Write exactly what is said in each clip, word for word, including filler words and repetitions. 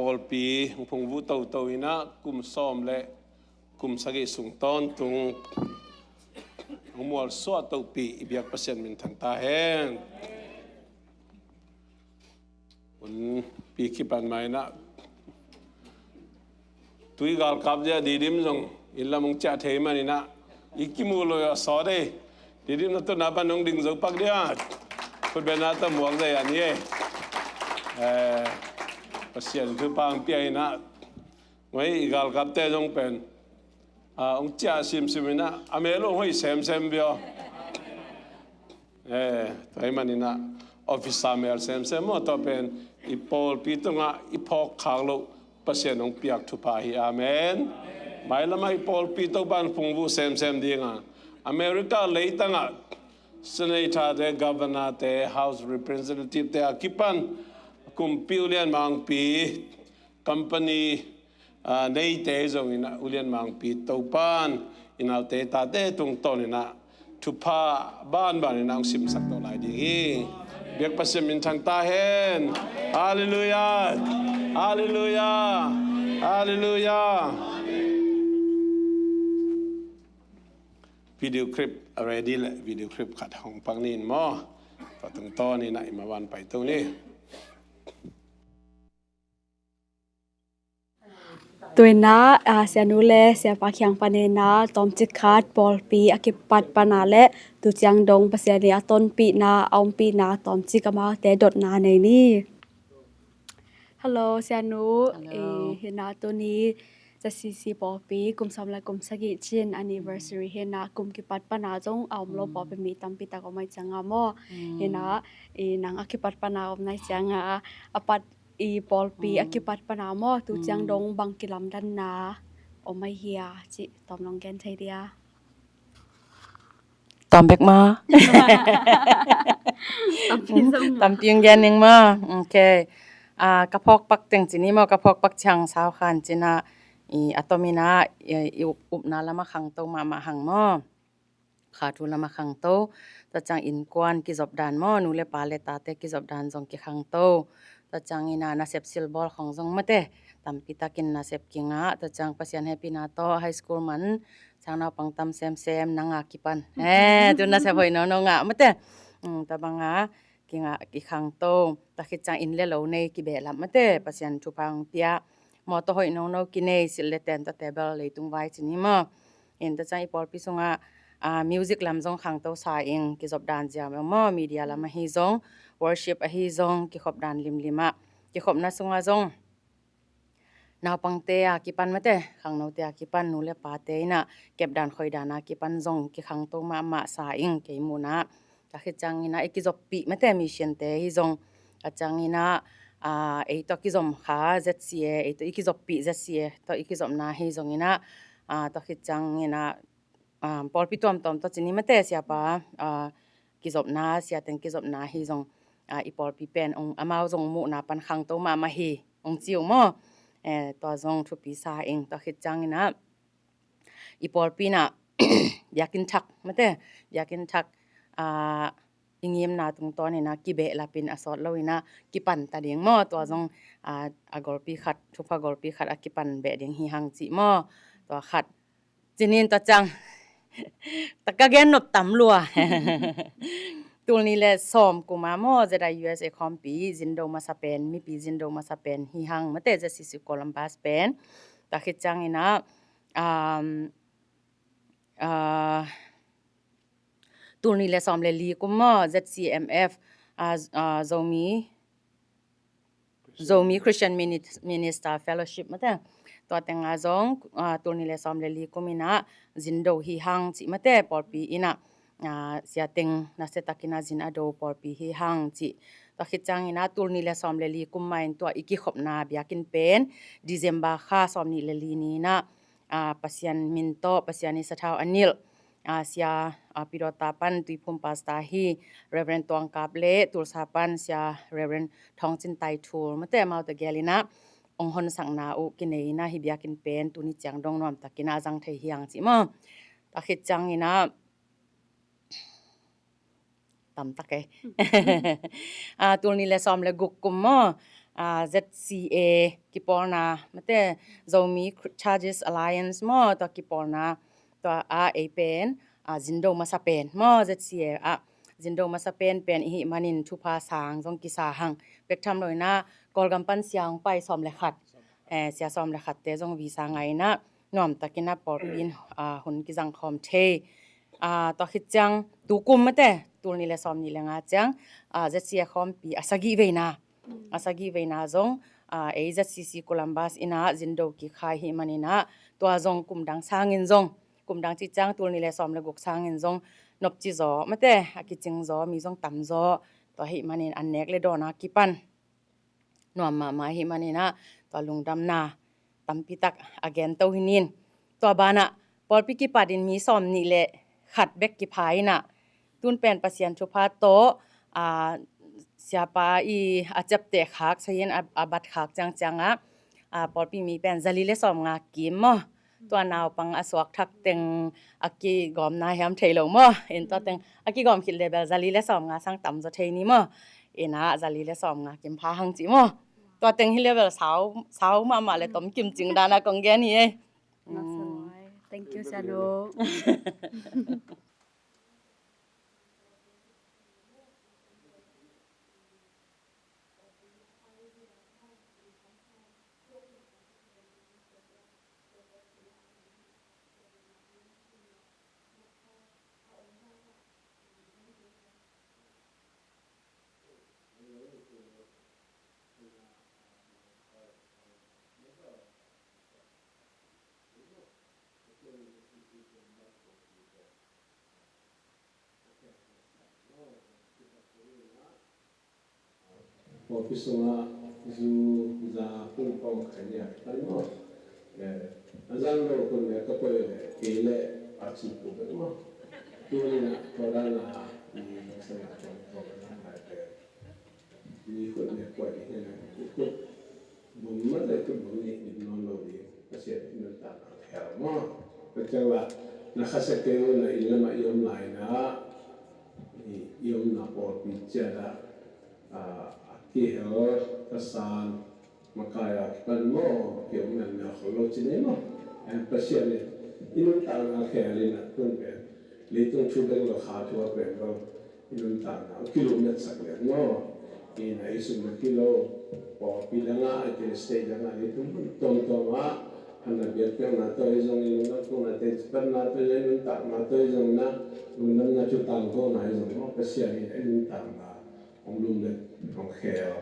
Pawlpi hong phungvuh toto in ah kum sawm le kum sagih sung tawntung hong mualsuah tohpih i biak Pasian minthang ta hen. Hun pi kipan mai in ah tui galkap zia Didim zong inn lam hong ciah thei man in ah i kimuh lo a sawt ei. Didim na tun na pan hong ding zo pak dia. Khutbetna tawh muak zai an hi ei. Eh, Pasian thupha hong pia in ah, ngoi i galkapte zong pen, ah, hong ciah simsim in ah a mel hong hoih semsem bia. Eh, tua hi man in ah officer mel semsem maw, tua pen i pawlpi tungah i phawk khak loh Pasian hong piak thupha hi. Amen. Mailamah i pawlpi Topa in phungvuh semsem ding a, America leitangah senator te, governor te, House Representative te a kipan kumpi, ulian mangpi, company, ah, neite zong in ah ulian mangpi Topa in i naute tate tungtawn in ah thupha banban in ah hong simsak to lai ding hi. Biak Pasian minthang ta hen. Halleluiah. Halleluiah. Halleluiah. Video clip a ready le, video clip khat hong pang ni in maw. Tua tungtawn in ah i maban pai to ni. Tu in ah, ah, sianu le siapa kiang pan in ah tawmcik khat pawlpi a kipat pan a le tu ciang dong Pasian i a tonpihna, a ompihna tawmcik amaute dotna nei ni. Hello sianu. Hello. Eh, hi in ah tuni ZCC pawlpi kum sawm le kum sagih cin anniversary hi in ah, kum kipat pan a zong a om lo pawlpi mi tampi tak om ahih ciang a maw. Mm. Hi in ah, eh, nang a kipat pan a om na hih ciang a, a pat i pawlpi a kipat pan a maw, tu ciang dong bang kilamdanna om ahi a cih tawm nong gen thei dia? Tawm bek maw? Tampi zong maw? Tampi hong gen ning maw? Ok. Ah, ka phawk pak teng ci ni maw, ka phawk pak ciang sau khan ci in ah, i a tom in ah, i, i up, upna lam a khangto mahmah hang maw. Kha thu lam a khangto. Tua ciang innkuan kizop dan maw, nu le pa le tate kizop dan zong kikhangto. Tua ciang in ah nasep silbawl khong zong mate, tampi takin nasep kingah. Tua ciang Pasian hehpihna tawh high school man ciang naupang tam semsem nang a kipan. Eh, tu nasep hoih nono ngah mate. Um, tua bang a kingah kikhangto. Tua khit ciang inn le lo nei kibehlap mate, Pasian thupha hong pia. Mawtaw hoih nono kinei, silh le ten tawh table, leitung vai ci ni maw. In tua ciang i pawlpi sungah, ah, music lam zong khangto sa ing, kizop dan zia maw, media lam ahi zong, worship ahi zong, kikhop dan limlim ah. Kikhopna sungah zong naupangte a kipan mate, khangnote a kipan, nu le pate in ah kep dan khoi dan a kipan zong kikhangto mahmah sa ing kei muhna. Tua khit ciang in ah i kizoppih mate, mission te hi zong, tua ciang in ah, ah, ei tawh kizom kha ZCA, ei tawh i kizoppih ZCA tawh i kizopna hi zong in ah, ah, tua khit ciang in ah, ah, pawlpi tuamtuam tawh ci ni mate, siapa, ah, kizopna, siateng kizopna hi zong, ah, i pawlpi pen hong, amau zong muhna pan khangto mahmah hi hong ci uh maw. Eh, tua zong thupi sa ing. Tua khit ciang in ah i pawlpi in ah biakinn thak mate, biakinn thak, ah, i ngimna tungtawn in ah kibehlap in a sawt lo in ah kipan ta ding maw. Tua zong, ah, a golpi khat, thupha golpi khat a kipan beh ding hi hang cih maw. Tua khat ci ni in tua ciang. Tua ka gen nop tam lua. Tul nih le sawm kum a maw, ZIUSA khawmpi zindo masa pen, mipi zindo masa pen hi hang mate, ZCC Columbus pen. Tua khit ciang in ah, um, ah, tul nih le sawm le li kum maw, ZCMF, ah, ah, Zomi, Zomi Christian Mini-, Minister Fellowship mate. Tua teng ah zong, ah, tul nih le sawm le li kum in ah zindo hi hang cih mate, pawlpi in ah, ah, siateng nasia takin ah zin a do pawlpi hi hang cih. Tua khit ciang in ah tul nih le sawm le li kum mah in tua i kikhopna biakinn pen December kha sawm nih le li ni in ah, ah, Pasian min tawh, Pasian i sathau a nilh, ah, sia, ah, Pidawta pan Tuiphum Pastor hi, Reverend Tuang Kap le Tulsa pan sia Reverend Thawng Cin Tai Thul mate, amaute gel in ah hong honsakna uh kinei in ah hih biakinn pen tuni ciang dong nuam takin ah a zang thei hi hang cih maw. Tua khit ciang in ah tam tak e. Ah, tul nih le sawm le guk kum maw, ah, Z C A kipawlna, mate, Zomi Churches Alliance maw, tua kipawlna, tua ah ei pen, ah, zindo masa pen maw, Z C A ah zindo masa pen pen i hih manin thupha sang zong kisa hang. Bek tham lo in ah Kawlgam pan sia hong pai sawm le khat, eh, sia sawm le khatte zong visa ngai in ah nuamtakin ah pawlpi in, ah, hun kizang khawm thei. Ah, tua khit ciang tukum, mate, tul nih le sawm nih le nga ciang, ah, Z C A khawmpi a sagih veina, a sagih veina zong, ah, ei Z C C Columbus in ah zindo kik kha i hih manin ah tua zong kum dang sangin zong, kum dang cih ciang tul nih le sawm le guk sangin zong nopci zaw, mate, a kicing zaw, mi zong tam zaw. Tua hih manin an nek le dawn a kipan nuam mahmah i hih manin ah tua lungdamna tampi tak a gen to hi ning. Tua banah pawlpi kipatin mi sawm nih le khat bek kipha in ah, tun pen Pasian thupha tawh, ah, siapa i a ciapteh khak, sayin a, a bat khak ciangciang ah, ah, pawlpi mi pen zali le sawm nga kim maw. Tua naupang a suak thak teng a kigawmna hiam thei lo maw. In tua teng a kigawm khit le bel zali le sawm nga sang tam zaw thei ni maw. In ah zali le sawm nga kim pha hang ci maw. Tua teng hi le bel sau, sau mahmah le tom kim cing dan a kong gen hi ei. Thank you, Sia Luk. Pawlpi sungah zu za pung pawng khai ni a kipan maw. Eh, a zang lo kun le ka poi le kei le a ci pu bek maw. Tuni na tua dan a i sa na pawng pawng na hai te. Ni khut ne poi ni ne ni khut. Bum ma te khut bum ni ni non lo ni. Pasian in nuntakna khel maw. Tua ciang la na khasia kei uh na inn lamah i om lai na, i, i omna pawlpi ciat ah, a, a kihel ka san makai a kipan maw, ki om mian mial khol lo ci ni maw. Eh, Pasian in i nuntakna khel in a tun pen leitung thu bek lo kha thu a pen lo. I nuntakna uh kilummetsak lian maw. I na i sum na kilo pawlpi dangah, i kile state dangah, i tum tuamtuam ah, a na biakpiakna tawh i zong, i lungdam khawmna te, cipatna tawh i zong, i nuntakna tawh i zong na, lungdamna cu tangkona i zong maw, Pasian in i nuntakna hong lumlet hong khel.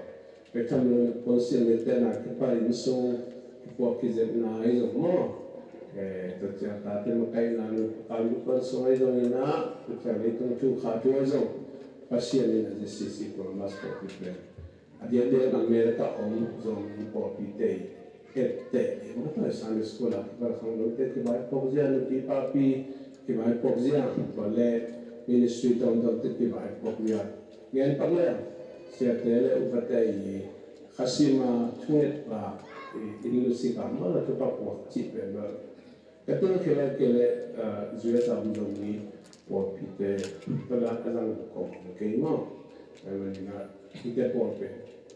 Bek tham lo na puansilh mite na kipa inn sung kipuak kizepna i zong maw. Eh, tua ciang tate makaihna nu pakal nu puan sung ahi zongin ah, tua ciang leitung thu kha thu ahi zong, Pasian in a Z C C Columbus pawlpi pen a diakdiak America om Zomi pawlpite etteh ding maw, tua Sunday school a kipan khangnote kivaipuak zia, nupi papi kivaipuak zia, tua le ministry tuamtuamte kivaipuak zia. Ngen pak le siate le upate i khasima thungetpa i inn lusika maw, na thupak puak cih pen bel ka tel khia lai kei leh, ah, U S a om Zomi pawlpite tua dan a zang kawm kei maw. Tua manin ah hihte pawlpi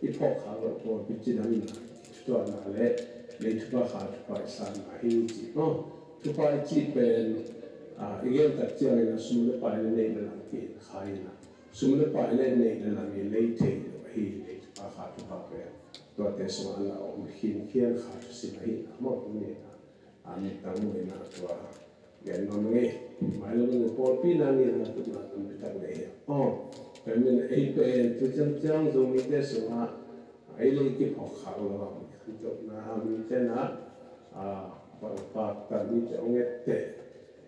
i phawk kha lo pawlpi cidamna, thutuahna le lei thupha kha thupha i sanna hi ci maw. Thupha i cih pen, ah, i gen tak ciangin a sum le pai le neih le lam ki kha in a, sum le pai le neih le lam i lei thei lo ahi, lei thupha kha thupha pen tuate sungah na om khinkhian kha thusim ahi na maw. Tuni a, a mittang muina tua gen nuam ing ei. Mai lo in pawlpi na nilna tupna tampi tak nei hi. Aw, tua min ei pen tu ciangciang Zomite sungah ei lei kiphawk khak lo a, mi khantohna mite na, a, pakpak tak mite hong etteh,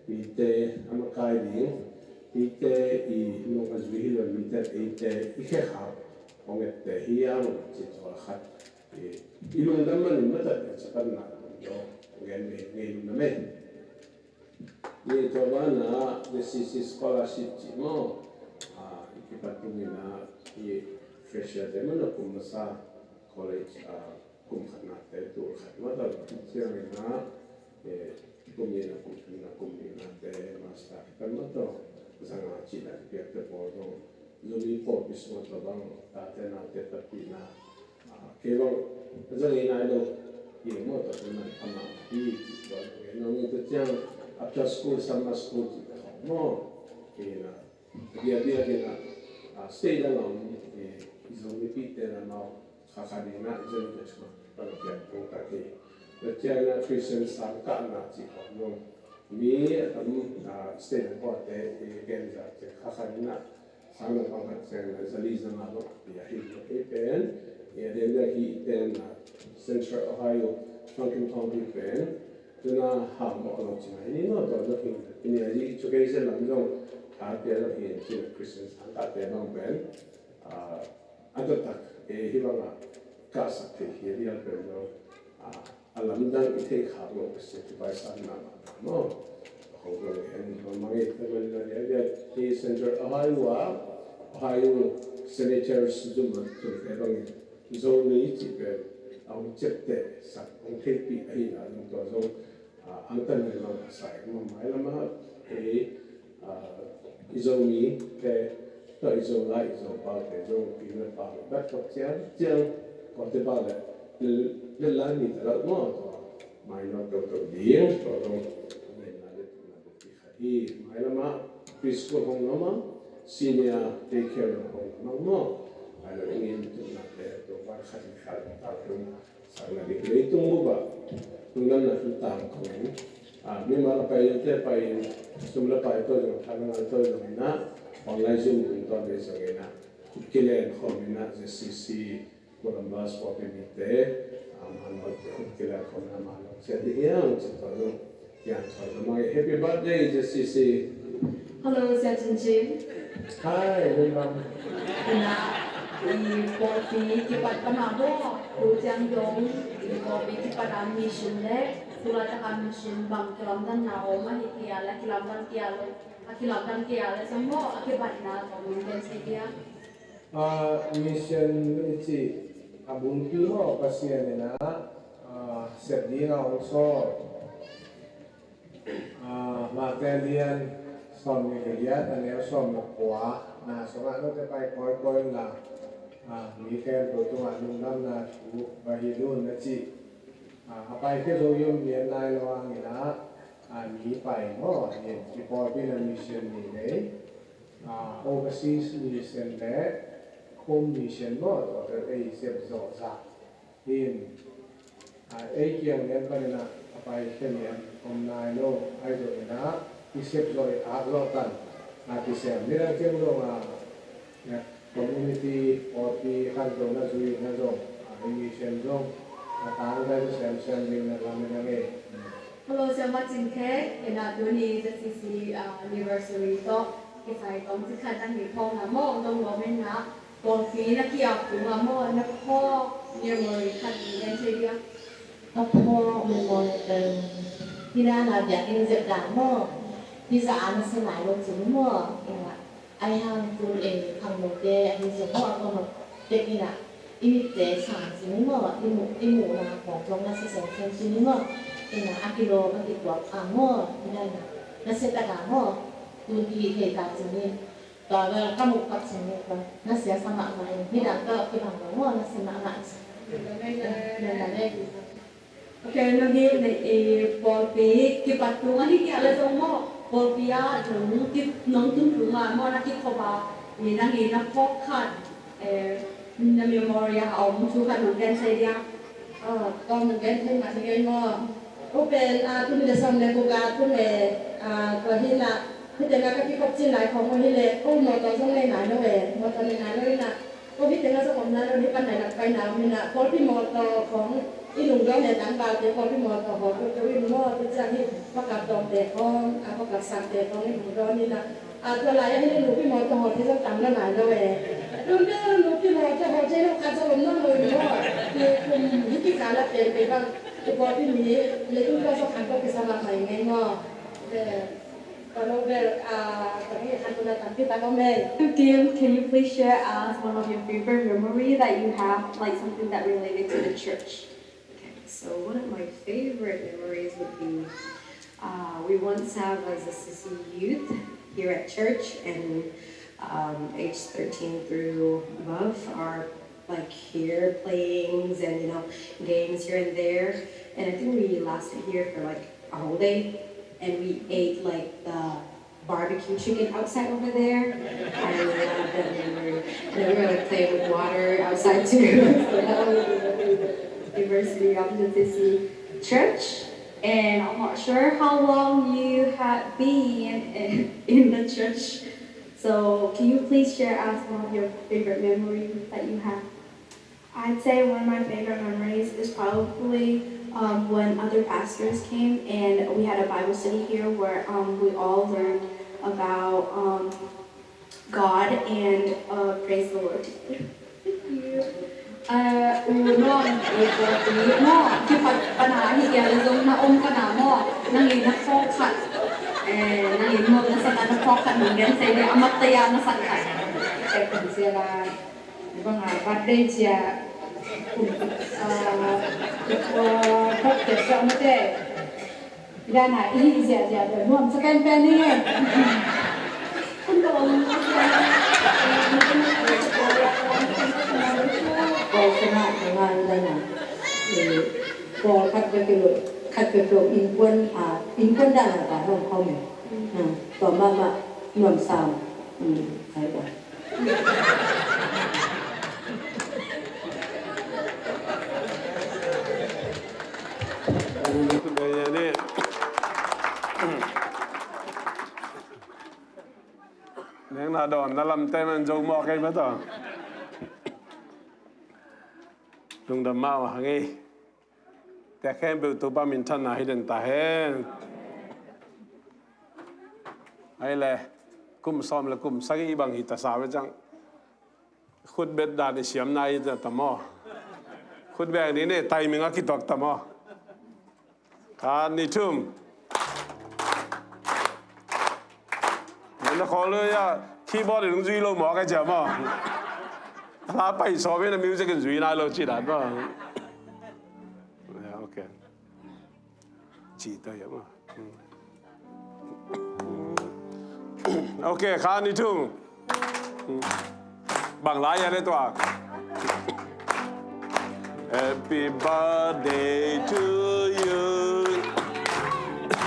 mite a makai ding, mite i nung a zui hi lo mite eite i khekhak hong etteh hi ang ci tua khat. I, i lungdam manin matakin cipatna lo gen ve ngei lungdam ei. Ni tua banah Z C C scholarship cih maw, ah, i kipat tungin ah i fresher te maw, na kum masa college, ah, kum khatna te tul khat maw, tua ciangin ah, eh, kum nihna, kum thumna, kum nihna te master kipat maw, tua zanga cihna piak te pawl zong Zomi pawlpi sungah tua bang tate nate patpihna, ah, Kei bang a zang i nai lo. I maw, tua pen man a mah hi. Tua pen nong i tua ciang after school, summer school ci ta khawng maw. Kei na a bia bia kei na, ah, state dang a om, eh, i Zomipihte na mau kha kha ding na i Zomipihte sung pan a piang kong ta kei. Tua ciang na Christian sang kah na ci khawng nong. Mi a tam, ah, state dang kawte, eh, gen za ci kha kha ding na sang na pang khat ciang na zali za nga bang a pia hi lo kei pen. Eh, a den dang hi ten na Central Ohio Franklin County pen. Tuna hang mawh lo cina hi ni no, tua lo hi ni a, hi education lam zong a pia lo hi cina Christian sang kah te bang pen. Ah, a tua tak, eh, hi bang a kah sak thei hi a, hi a pen lo. Ah, a lamdang i theih khak lo ka sia tu bai san na ma no. Hong kong en hong mang i ta man la dia dia hi Central Ohio a, Ohio Senators zum a zum te bang Zomi ci pen a hong ciapteh sak hong theihpih ahih na zong tua zong, ah, angtan le lo a sa i mah mai lam ah, eh, ah, i Zomite, tua i Zolai i Zopaute zong pi le pa le bat kawk ciang ciang kawte pa le le lai ni ta lo maw tua mai lo toto ding tua zong nei na le tu na le pi kha hi. Mai lam ah preschool hong lam ah senior daycare hong lam ah maw. Ai lo ing in tu na le tua bar khat in khat ta tu Sang na dik leitung bup ah, tung nan na tu tang kong in. Ah, mimal a pai te pai in, sum la pai to zong, thang na to zong in ah, online Zoom tung to be zong in ah, kilen khom in ah, Z C C, Columbus, Poppy Mite, ah, man lo kilen khom in ah, man lo sia di hiang, sia to zong. Happy birthday, J C C. Hello, Sia Cin Cin. Hi, Lun Bang. Ina, i pawlpi kipat pan a bo, tu ciang dong, i pawlpi kipat a mission le, tu laitak a mission bang kilamdanna om ahi kei a le, kilamdan kei a le, a kilamdan kei a le, zong bo, a kibatna tawh min gen thei dia. Ah, mission i cih a bulpi maw Pasian in ah, ah, sep ding a hong sawl. Ah, Matthai lian sawmnih le giat, a neu sawm le kua, na sungah note pai kawikawi unla, ah, mi khempeuh tungah lungdamna thu va hilh un a ci. Ah, a paikhia zo i om lian lai lo hangin ah, ah, mi pai maw, i pawlpi in ah mission nih nei. Ah, overseas mission le home mission maw, tua bel ei sep zawh zah hi in, ah, ei kiang lian panin ah a paikhia lian om nai lo, ahi zongin ah i sep zawh i khak zawh tan, ah, kisem nidang ciang zong, ah, community pawlpi khantohna zui na zong, ah, i mission zong a tangzai tu semsem ding na lam na ngei. Hello, Sia Mat Cin Khek. Ina tuni Z C C, ah, anniversary tawh kisai tawm ci khat na hi khawng na maw, dong lo men na, pawlpi na ki-ap tung a maw, na phawk memory khat gen thei dia. A phawk memory pen, hi na na biakinn zep dan maw, hi za a na si nai lo cin maw, ina. Ahi hang tun ei khangnote ahi zong maw, a kong tek in ah i mitte sang cin maw, i muh, i muhna khawng zong na sia semsem cin maw, in ah a kilawm a kituak a maw, in ah na sia tak a maw, tun kihih thei ta cin. Tua bel ka muh pak cin, na sia sa mahmah in, nidang tawh kibang lo maw, na sia mahmah cin. Ok, no hi, na, eh, pawlpi kipat tung ahi kei a le zong maw, pawlpi ah nong ki, nong tun tung a maw, na kikhop a, eh, nang i na phawk khat, eh, na memory ah a om thu khat nong gen thei dia. Ah, kong nong gen thei mah hi kei maw. Ko pen, ah, tul nih le sawm le guk a tung e, ah, tua hi na, hi teng a ka kikhop cin lai khawng maw hi le, ko mawtaw zong nei nai lo e, mawtaw nei nai lo hi na. Ko hi teng a zong om nai lo, hi pan nai lak pai na om hi na, pawlpi mawtaw khawng i lungdawn e, tangvalte pawlpi mawtaw haw peuhpeuh in maw, tua ciang hi pakap dawngte khawng, a pakap sangte khawng i lungdawn hi na. A tua lai a hi le nupi mawtaw haw te zong tam lo nai lo e. Tun bel nupi mawtaw haw te lo khat zong om nawn lo in maw. Hi kum hi kikal a pen pei bang, i pawlpi mi leitung tua zong khan ko kisa mahmah i ngei maw. Hello, Bel. Uh, kami kan tuna tampi tak kami. Kim, can you please share us one of your favorite memory that you have, like something that related to the church? Okay, so one of my favorite memories would be, uh, we once have as a C C youth here at church, and um, age thirteen through above are like here playings and, you know, games here and there. And I think we lasted here for like a whole day, and we ate like the barbecue chicken outside over there. I love that memory. And then we were like playing with water outside too. So that was the University of St. Cecilia Church. And I'm not sure how long you have been in, in the church. So can you please share us one of your favorite memories that you have? I'd say one of my favorite memories is probably, um, when other pastors came and we had a Bible study here where, um, we all learned about, um, God and, uh, praise the Lord together. Thank you. Uh, u nuam, u nuam, kipat pana hi ya zong na om pana mo, nangin na phawk khat. Eh, nangin mo na sa na phawk khat nung gen sa de amat taya na sa khat. Eh, kan sia la. Bang a birthday cia. Kum, ah, kum, ah, birthday cia mate. Ida na i ziahziah tua nuam second pen ni. Kum tua ong. Pawl sanga ngan dana. Pawl khat bek kilo, khat bek kilo innkuan, ah, innkuan dana ka hong hong. Tua mama nuam sam. Ai tua. Neng na dawn na lamte man zo mawk ei mah tawh. Lungdam mah uh hang ei. Tua khempeuh Topa minthanna hi den ta hen. Ai le, kum sawm le kum sagih bang hi ta sa ve cang. Khutbet dan i siamna hi ta maw. Khutbet ni ne timing a kituak ta maw. Khat ni thum. Na khawl lo ya, keyboard in zui lo maw ka cia maw. La pai sawm in a music in zui nai lo ci dan maw. Ya, okay. Ci ta ya maw. Okay, khat ni thum. Bang lai ya le tua. Happy birthday to you.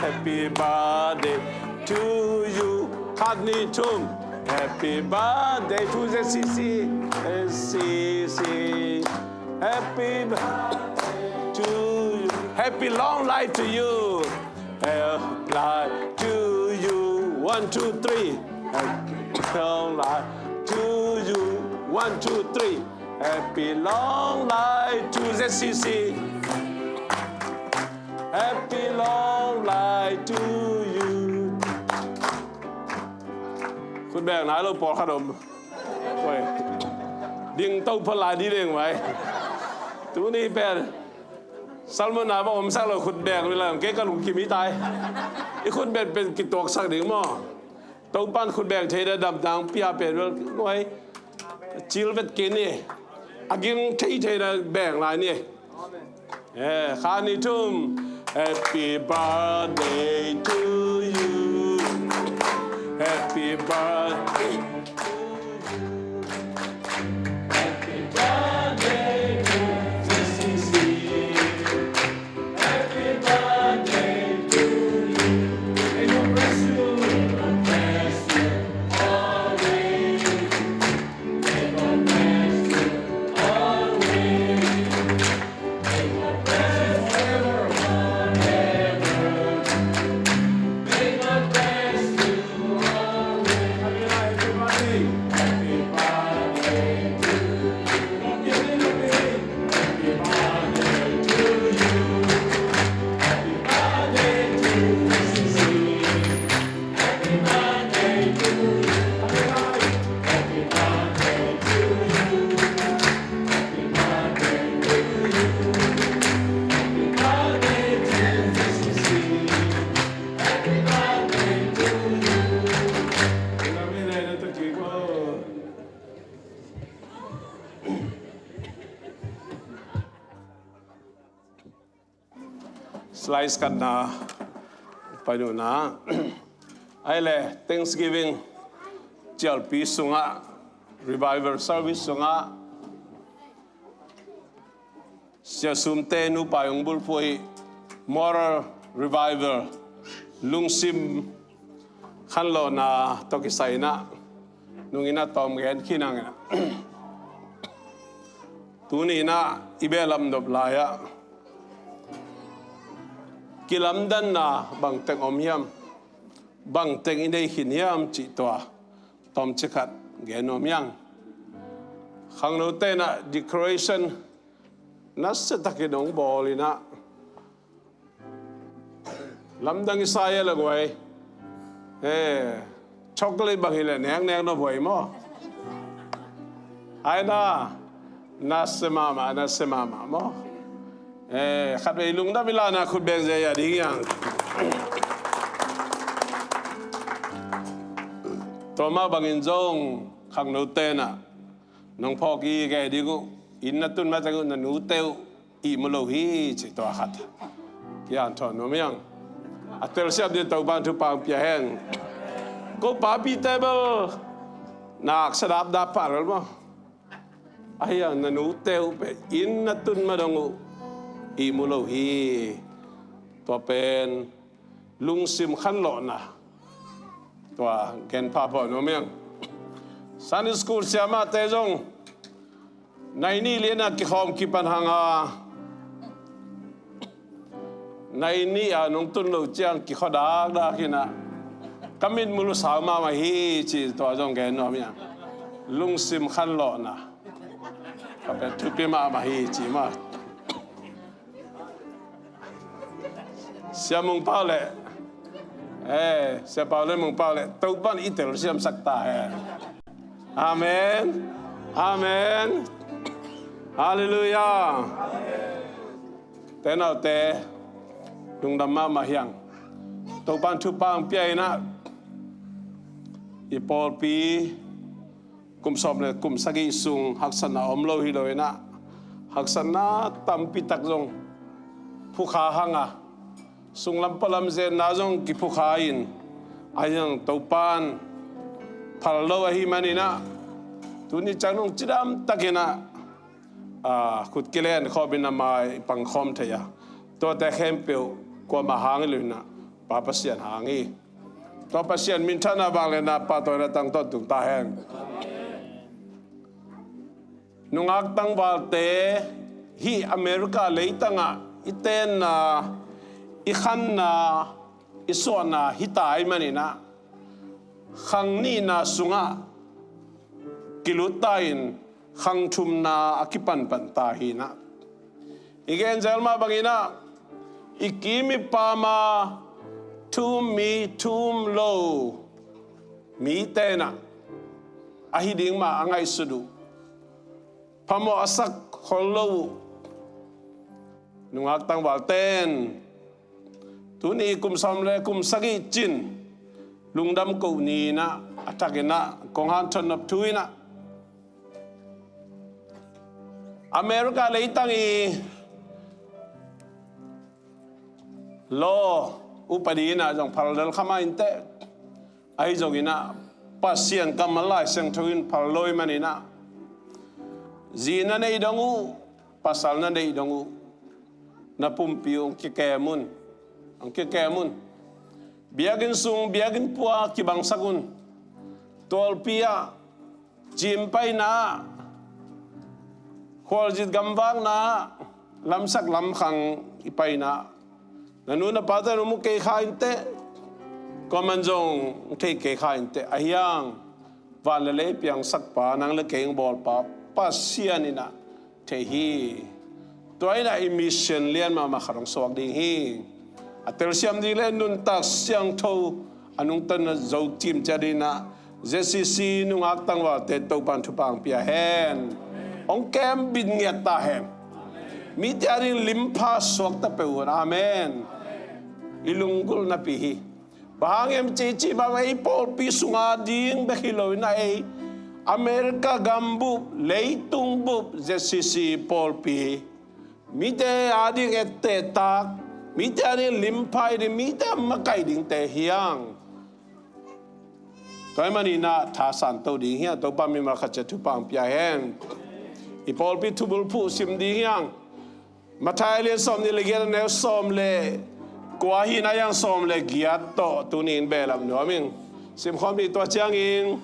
Happy birthday to you. Khat ni thum. Happy birthday to Z C C. Z C C. Happy birthday to you. Happy long life to you. Happy life to you. One, two, three. Happy long life to you. One, two, three. Happy long life to Z C C. Happy long life to you. Khut beng nai lo pawlkhat om. Oi. Ding to pha lai ding leng vai. Tuni pen Salmon na bang omsak lo khut beng mi lai, kei ka lungkim hi tai. I khut beng pen kituaksak ding maw. Topan khut beng thei da dam dang pia pen vel nuai. Cil vet kei ni. A ging thei thei da beng lai ni. Eh, khat ni thum. Happy birthday to you. Happy birthday to you. Happy birthday to Z C C. Happy birthday to you. May God bless you. God bless you always. May God bless you always. Slides khatna pai nuhna. Ai le, Thanksgiving cialpi sungah, revival service sungah, Sia Sumte nupa hong bulphuh hi. Moral revival, lungsim khanlawhna tawh kisai in ah nungin ah tawm gen khin hang in ah, tuni in ah i behlap nop lai-ah kilamdanna bangteng om hiam, bangteng i nei khin hiam cih tua tawmcik khat gen nuam hi hang. Khangnote in ah decoration nasia takin hong bawl in ah, lamdang i sa hi a le guai. Eh, chocolate bang hi leh neknek nop huai maw? Ai na, nasia mahmah, nasia mahmah maw? Eh, khatvei lungdam i lana khut beng zia ding hi hang. Tua mah bangin zong khangnote in ah nong phawk i gei ding uh, inn na tun mateng uh na nute uh ihmu lo hi cih tua khat kihanthawn nuam hi hang. A telsiam ding Topa'n thupha hong pia hen. Ko papi table nak sa dapdap pah lel maw? Ahi hang na nute uh pen inn na tun ma dong uh ihmu lo hi. Tua pen lungsim khanlawhna tua gen phapha nuam hi hang. Sunday school siamahte zong nai nih lian a kikhawm kipan hang a, nai nih a nong tun lo ciang kikhaw dakdak in ah, ka mitmuh lusau mahmah hi ci tua zong gen nuam hi hang. Lungsim khanlawhna ka pen thupi mahmah hi ci mah. Sia Mung Pau le, eh, Sia Pau le Mung Pau le, Topa'n i telsiamsak ta hen. Amen. Amen. Halleluiah. Tenaute, lungdam mahmah hi hang. Topa'n thupha hong pia in ah, i pawlpi kum sawm le kum sagih sung haksatna om lo hi lo in ah, haksatna tampi tak zong phukha hang a, sunglam palam zenna zong kiphukha in, ahi zong Topa'n phal lo ahih manin ah, tuni ciang nong cidam takin ah, ah, khut kilen khawm in a mai pangkhawm thei a, tuate khempeuh kuamah hang hi lo in ah, Pa Pasian hang hi. Tua Pasian minthanna vangliatna pahtawina tang tawntung ta hen. Nungak tangvalte hih America leitangah i tenna, i khanna, i suahna hita ahih manin ah, khang nihna sungah kilut ta in, khang thumna a kipanpan ta hi in ah, i gen zel mah bangin ah, i kim i pam a thu um mi, thu um lo mite in ah, ahi ding mah a ngaihsut uh, phamawh a sak khol lo uh nungak tangvalte in, tuni kum sawm le kum sagih cin lungdam ko ni in ah, a thakin ah kong hanthawn nop thu in ah, America leitang i law upadi in ah zong phal lel kha mah inteh. Ahi zongin ah, Pasian kammal Lai Siangtho in phal lo ahih manin ah, zi na neih dong uh, pasal na neih dong uh, na pumpi uh hong kikem un. Hong kikem un. Biakinn sung, biakinn pua kibangsak un. Tualpi ah, gym paina ah, khualzin gamvakna ah, lamsak lamkhang i paina ah, na nu na pate na mu kei kha inteh. Kuaman zong thei kei kha inteh. Ahi hang van le lei piangsakpa, nang le kei hong bawlpa Pasian in ah thei hi. Tua in ah i mission lian mahmah khat hong suak ding hi. A telsiam ding le nuntak siangtho a nungta na zo cimcia ding in ah, Z C C nungak tangvalte Topa'n thupha hong pia hen. Hong kem bit ngiat ta hen. Mite a ding limpha suakta peuh un. Amen. I lunggulh napi hi. Bang hang hiam cih cihleh, ei pawlpi sunga ding bek hi lo in ah, ei America gambup, leitung bup, Z C C pawlpi, mite a ding ettehtak, mite a ding limpha ding, mite a makaih dingte hi hang. Tua ahih manin ah thasan to ding hi hang. Topa mimal khat ciat thupha hong pia hen. I pawlpi thubulphuh sim ding hi hang. Matthai a lian sawmnih le giat, a neu sawm le kua hi-in a yang sawm le giat tawh tuni-in behlap nuam ing. Simkhawm ni. Tua ciangin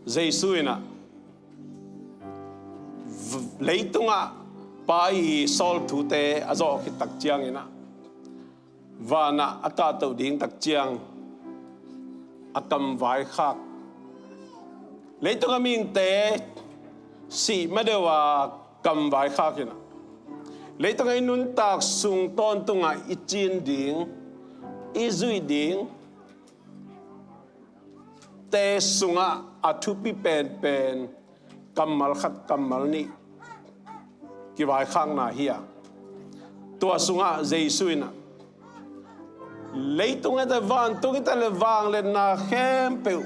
Jesu in ah v-, leitungah Pa i sawlthute a zawh khit tak ciangin ah, vanah a kahtoh ding tak ciang a kam vaikhak. Leitung a mihingte sih ma deuh a kam vaikhak in ah, leitung a i nuntak sung tawntungah i cin ding, i zuih ding te sungah a thupi penpen kammal khat kammal nih kivaikhakna hi a. Tua sungah Jesu in ah, leitung hi ta, vantung hi ta leh vangliatna khempeuh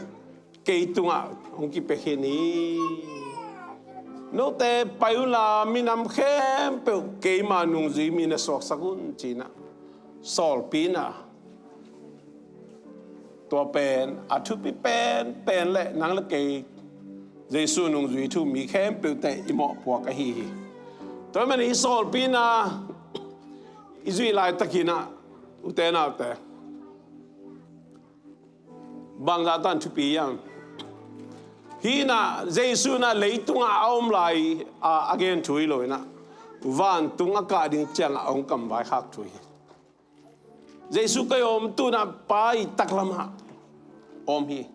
kei tungah hong kipia khin hi. Note pai unla, minam khempeuh keima nungzui mi na suaksak un, ci-in ah sawlpina. Tua pen a thupi penpen le nang le kei Jesu nungzui thu mi khempeuhte i mawhpuak ahi hi. Tua ahih manin i sawlpina i zuih laitakin ah, ute naute, bangzah tan thupi hiam? Hih in ah Jesu in ah leitungah a om lai a, a gen thu hi lo in ah, vantung a kah ding ciangah a hong kam vaikhak thu hi. Jesu kei om tu-in ah Pa i taklamah om hi.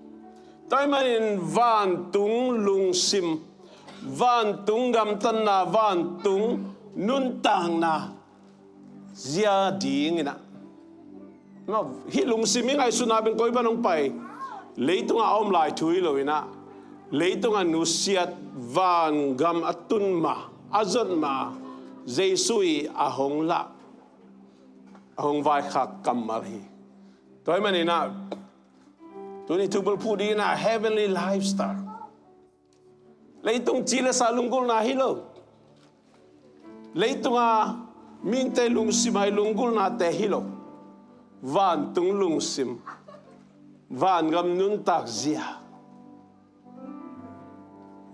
Tua ahih manin vantung lungsim, vantung gamtatna, vantung nuntakna zia dingin ah, hih lungsim i ngaihsutna pen koi pan hong pai? Leitungah a om lai thu hi lo in ah, leitungah nusiat vangam a tun ma, a zot ma, Jesu i a hong lah, a hong vaikhak kammal hi. Tua ahih manin ah, tuni thubulphuh dingin ah heavenly lifestyle. Leitung ci le sa lunggulhna hi lo. Leitunga mihingte lungsim a i lunggulhnate hi lo. Vantung lungsim, vangam nuntak zia.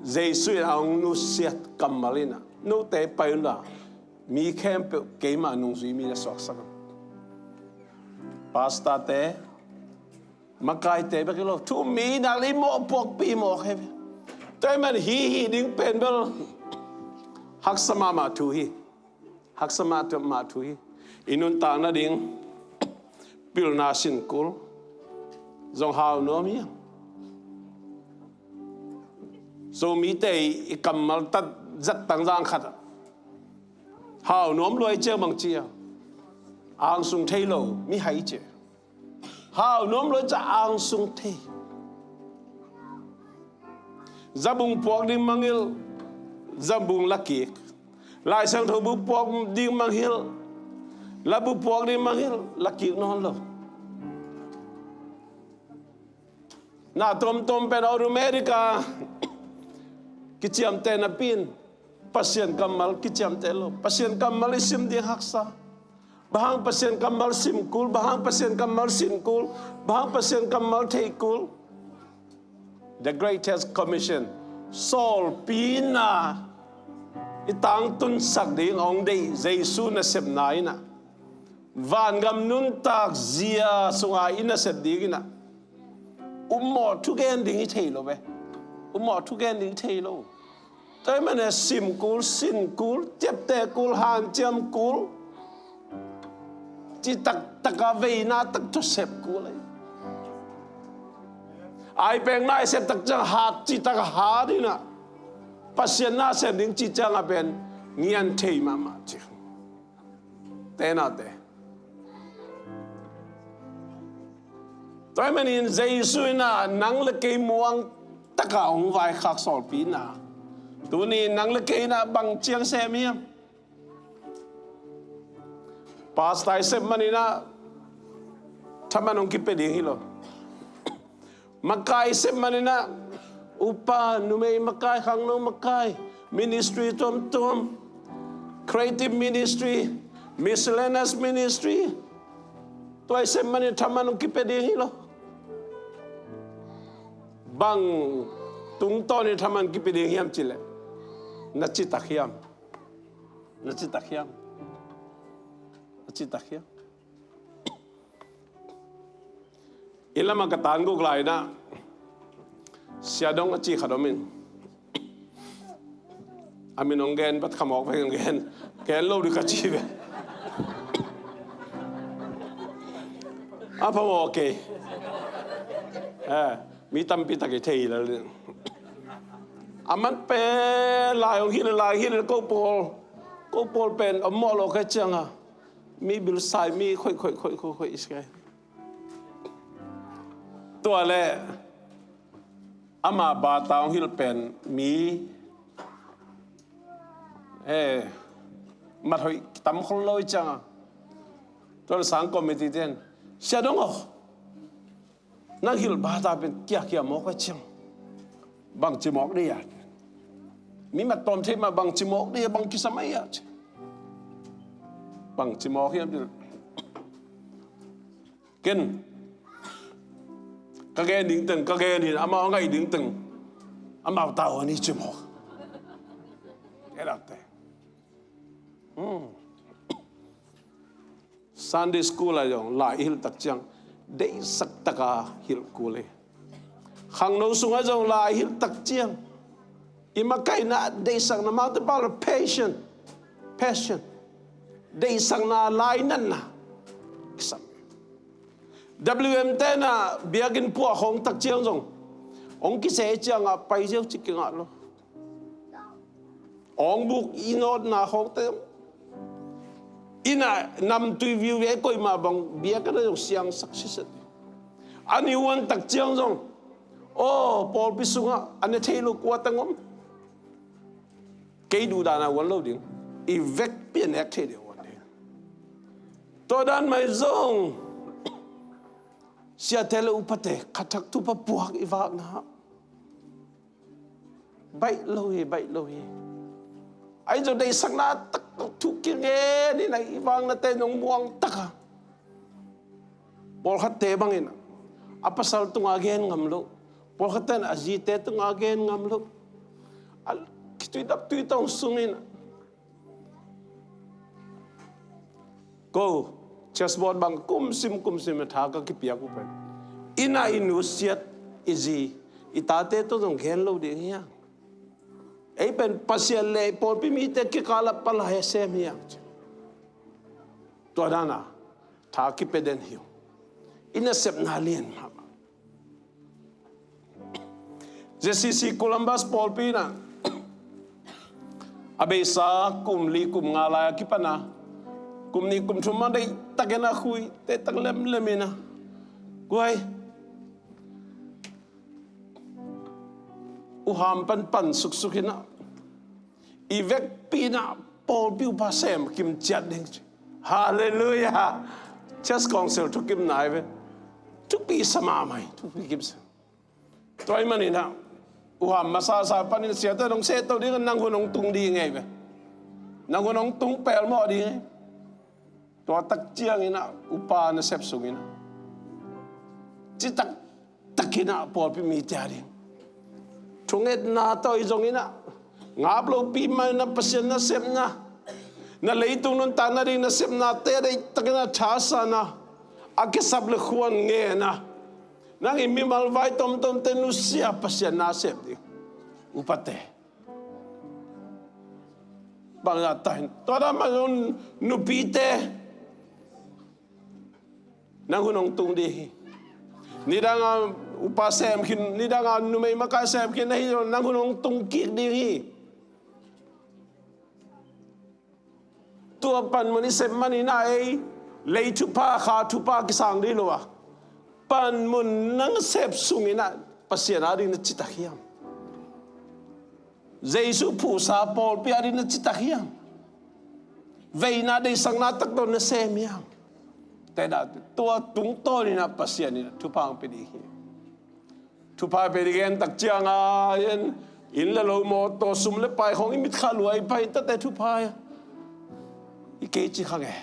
Jesu in a hong nusiat kammal in ah, note pai unla, mi khempeuh keima nungzui mi na suaksak un. Pastorte, makaite bek hi lo, thu-um mi i nak leh i mawhpuakpih mawk hi ve. Tua ahih manin hih hih ding pen bel haksa mahmah thu hi. Haksa mahmah thu hi. I nuntak nading pilna sinkul zong hau nuam hi. Zomite i kammal tat zat tangzang khat ah, hau nuam lua i ciang bang ci a, angsung thei lo, mihai ci a. Hau nuam lua i ciang angsung thei. Zabung puak ding mangngilh, zabung lakik. Laisiangtho bu puak ding mangngilh, labu puak ding mangngilh, lakik nawn lo. Na tuamtuam pen America kiciamteh napi-in Pasian kammal kiciamteh lo. Pasian kammal i sim ding haksa. Bang hang Pasian kammal sim kul, bang hang Pasian kammal sin kul, bang hang Pasian kammal thei kul. The Greatest Commission, sawlpina i tangtunsak ding a hong deih Jesu nasepna in ah, vangam nuntak zia sunga i nasep ding in ah, upmawh thugen ding hi thei lo ve. Upmawh thugen ding hi thei lo. Tua ahih manin sim kul, sin kul, ciapteh kul, hanciam kul, cih taktak a veina tak tawh sep kul hi. Ai peng na i sep tak ciang hat, cih tak a hat in ah, Pasian na sem ding cih ciang a pen ngian thei mahmah ci. Te na te. Tua ahih manin Jesu in ah nang le kei muang tak a hong vaikhak sawlpina. Tuni nang le kei in ah bang ciang sem hiam? Pastor i sep maninah thaman hong kipia ding hi lo. Makai i sep maninah upa, numei makai, khangno makai, ministry tuamtuam, creative ministry, miscellaneous ministry, tua i sep maninah thaman hong kipia ding hi lo. Bang tungtawn in thaman kipia ding hiam cileh, na citak hiam? Na citak hiam? Na citak hiam? Inn lamah ka tan guk lai-inah Sia Dong a ci khat om in, a min hong gen, bat khamawk vei hong gen, gen lo dih ka ci ve. A phamawh kei. Eh, mi tampi tak i thei lel ding. A man pen lai hong hilh, lai hilh ko pawl, ko pawl pen a mawh lo ka cianga mi bilsai, mi khoih khoih khoih khoih khoih i si kai. Tua le ama bata hong hilh pen mi, eh, mat hoih tam khol lo i cianga. Tua le sang committee ten, Sia Dong aw, nang hilh bata pen kiakia mawk a ciang, bangci mawk dih a? Mi mat tawm thei mah, bangci mawk dih a, bang kisam a ia ci. Bangci mawk hiam dih? Ken ka gen ding teng ka gen in, amau a ngaih ding teng amau tau a ni ci mawk. Edakte. Hmm. Sunday school ah zong lai i hilh tak ciang deihsak taka hilh kul hi. Khangno sungah zong lai i hilh tak ciang i makaihna deihsakna, mangte pau lo passion, passion, deihsakna, lainatna kisam. W M tenah biakinn puah khawng tak ciang zong hong kisei ciangah pai ziau cik kingah lo. Awngbuk i nawtna khawngte, innah namtui viuviu koih mah bang biakinn ah zong siangsak siset. A ni uan tak ciang zong, aw, pawlpi sungah a ne thei lo kua teng om? Kei duhdana uan lo ding, i vekpi a nek thei ding uan ding. Tua dan mai zong siate le upate khathak thupa puak i vakna baih lo hi, baih lo hi. Ahi zong deihsakna tak thu kingen in a i vaknate nong muang taka, pawlkhatte bangin a pasal tunga gen ngam lo, pawlkhatte in a zite tunga gen ngam lo. A khitui daptui tawng sungin ko chessboard bang kumsim kumsim a tha ka kipiak uh pen, innah i nusiat i zi i tate tawh zong gen lo ding hi a. Ei pen Pasian le pawlpi mite kikalah palai a sem hi a. Tua dana tha kipia den hi uh. I nasepna lian mahmah. J C C Columbus pawlpi inah a beisa kum li kum nga lai a kipana kum nih kum thum a deihtakin a khui, deihtak lemlem inah kuai uham panpan suksuk inah i vekpi inah pawlpi upa sem kim ciat ding ci. Halleluiah. Church Council thukim nai ve. Thupi sa mahmah hi, thupi kim sa. Tua ahih maninah uham masasa panin siate nong sehto ding, nang hun hong tung ding ngei ve. Nang hun hong tung pelmawh ding ngei. Tua tak cianginah upa nasep sunginah citak takinah pawlpi mite a ding thungetna tawh i zonginah ngap lopi mah inah Pasian nasepna, na leitung nuntakna ding nasepnate deihtakinah thasana, a kisap le khuan ngena, nang i mimal vai tomtomte nusia Pasian nasep ding upate. Bangzah tahin tua dan mah zong nupite nang hun hong tung ding hi. Nidanga upa sem khin, nidanga numei makai sem khin ahi zong nang hun hong tung kik ding hi. Tua panmun i sep maninah ei lei thupha, kha thupha kisang dih lo a, panmun nang sep sunginah Pasian a ding na citak hiam? Jesu phuhsa pawlpi a ding na citak hiam? veina deihsakna tak tawh na sem hiam? Tena tua tungtawn inah Pasian inah thupha hong pia ding hi. Thupha pia ding gen tak cianga in, inn le lo, mawtaw, sum le pai khawng i mit kha luai pai tate thupha i kei ci kha nge.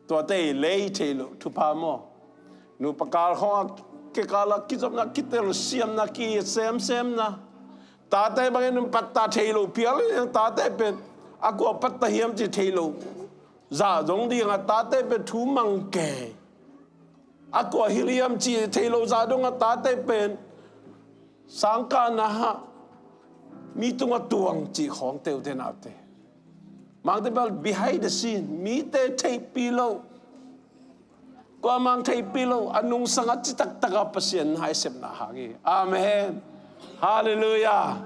Tuate i lei thei lo thupha maw? Nupa kal khawng a kekal a kizopna, kitelsiamna, kisemsemna, tate bangin patta thei lo pial in tate pen a kua patta hiam ci thei lo zah zong dinga tate pen thu mang kei. A kua hilh hiam ci thei lo zah donga tate pen sangkahna hah mi tunga tuang ci khawng teutenaute. Mangte bel behind the scene, mite theihpih lo. Kua mang theihpih lo a nungsanga citaktak a Pasian na i sepna hang hi. Amen. Halleluiah.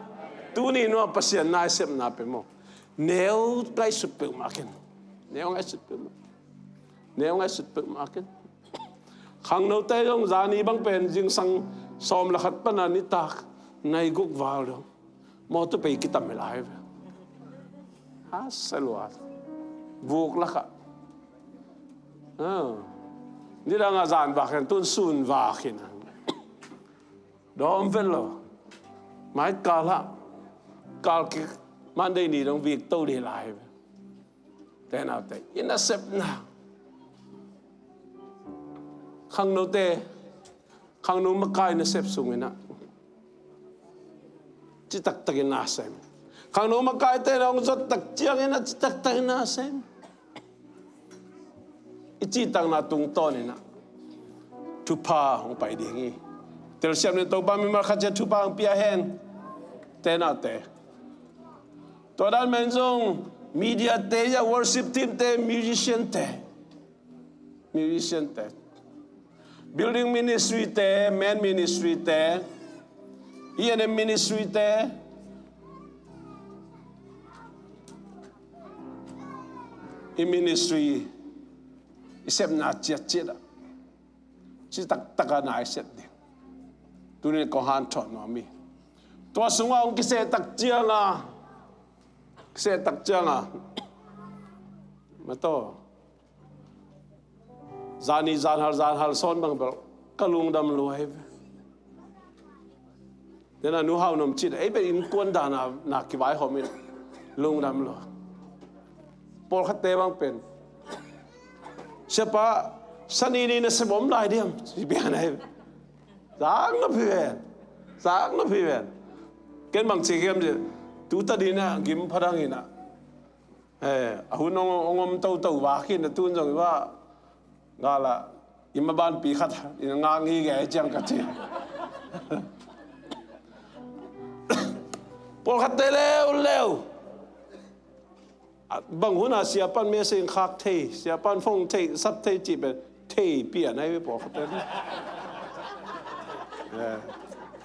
Tuni nua Pasian na i sepna pe maw? Neu ngaihsut peuhmah ken. Neu ngaihsut peuhmah. Neu ngaihsut peuhmah ken. Khangnote zong zani bang pen zingsang sawm le khat pana nitak nai guk val dong mawtaw pei kitam hi lai ve. Ha, salua vuk lakah. Nidanga zan vak hen, tun sun vak hin. Dawm vet lo. Mai kal hah. Kal kik. Mandei ni dong vik to dih lai ve. Tenaute i nasepna, khangnote, khangno makai nasep sunginah citaktakin na sem. Khangno makaite na hong zot tak cianginah citaktakin na sem. I citakna tungtawninah thupha hong pai ding hi. Telsiam nin Topa mimal khat ciat thupha hong pia hen. Tenaute. Tua dan men zong media te, ya worship team te, musician te, musician te, building ministry te, men ministry te, E and M ministry te, i ministry i sepna ciatciat ah citaktak a na i sep ding. Tuni kong hanthawh nuam hi. Tua sungah hong kiseh tak cianga, kiseh tak cianga mataw, zani zanhal zanhal sawn bang bel ka lungdam lua hi ve. Tena nu hau nom cin ei bel innkuan dana na kivaihawm in lungdam lua. Pawlkhatte bang pen siapa, sani ni na sem om lai diam ci pian ai. Zak na phi ven. Zak na phi ven. Ken bang ci kiam ci, tu ta dina gim phadang ina. Eh, a hun ong ong om to to va khin na tun zong i va. Ngala i ma ban pi khat in ngang hi ge ciang ka ci. Pawlkhatte leuleu. Bang hun a siapan message khak thei, siapan phone thei, sap thei ci pen thei pian ai ve pawlkhatte.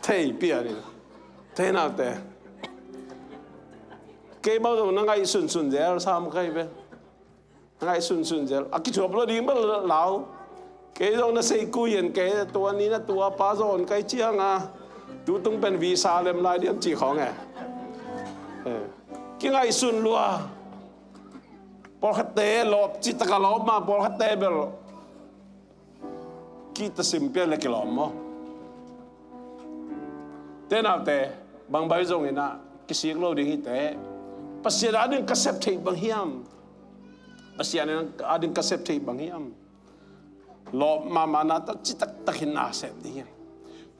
Thei pian in. Thei naute. Kei bang zong na ngaih sunsun zel sam kai ve. Ngai sunsun zel a kithuap lo ding bel lau. Kei zong na sei ku hian kei tua ni na tua pa zawn kai cianga tu tung pen visa lem lai diam ci khawng e. Kingaihsun lua. Pawlkhatte lawp citaka lawp ma pawlkhatte bel kihta sim pian le kilawm maw? Tenaute bangbai zonginah kisik lo ding hite. Pasian ading ka sep theih bang hiam? Pasian ading ka sep theih bang hiam? Lawp mahmahna tawh citaktakin na sep ding hiam?